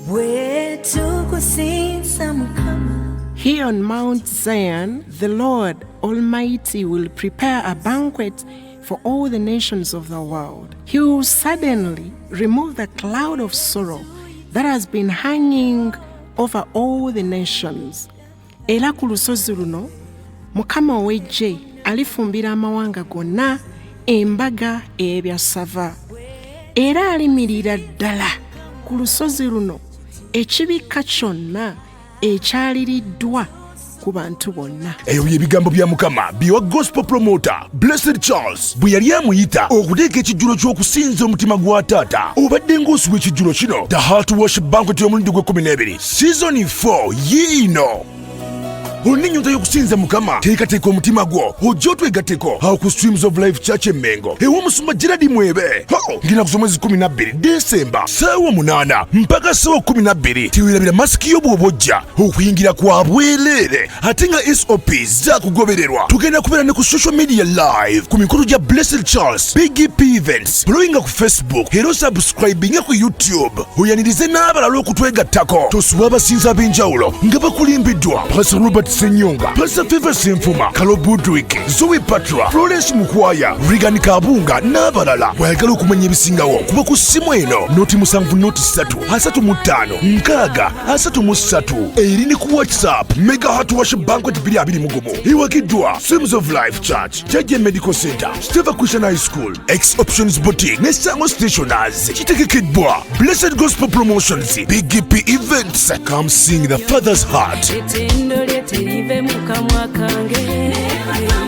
Bwe tukusinza Mukama. Here on Mount Zion, the Lord Almighty will prepare a banquet for all the nations of the world. He will suddenly remove the cloud of sorrow that has been hanging over all the nations. Era ku lusozi luno, Mukama ow'eggye alifumbira amawanga gonna embaga ey'ebyassava. Era alimirira ddala ku lusozi luno ekibikka kyonna ekyaliriddwa ku bantu bonna. Ebyo bye bigambo bya Mukama byewa gospel promoter Blessed Charles bwe yali amuyita okuteeka ekijjulo ky'okusinza omutima gwa taata. Obadde ng'osubwa ekijjulo kino, The Heart Worship Banquet y'omulundi gw'e12, season 4 yiino. Olina ennyonta y'okusinza Mukama, teekateeka omutima gwo ojja otwegatteko awo ku Streams of Life Church e Mengo ew'omusumba Gerard Mwebe. Ho, ng'ennaku z'omwezi 12 Desemba, ssaawa 8 mpaka ssaawa 12. Teweerabira masiki yo bw'oba ojja, okuyingira kwa bwereere ate nga SOP zakugobererwa. Tugenda kubeera ne ku social media live ku mikutu gya Blessed Charles Big P Events. Followinga ku Facebook era osubscribinge ku YouTube, oyanirize n'abalala okutwegattako. Tosubwa abasinza ab'enjawulo nga bakulimbiddwa Pastor Robert Senyonga, Pastor Favor Senfuma, Kalo Budwick, Zoe Patra, Florence Mukwaya, Regan Kabunga n'abalala. Bw'ayagala okumanya ebisingawo, kuba ku ssimu eno 0 7 0 3 35 6 33, eri ne ku WhatsApp. Mega Heart Worship Banquet 2021 ewagiddwa Streams of Life Church, JJ Medical Center, Steva Christian High School, X Options Boutique ne Sango Stationers. Kitegekeddwa Blessed Gospel Promotions, Big P Events. Come sing the Father's heart. Ettendo lye terive mu kamwa kange.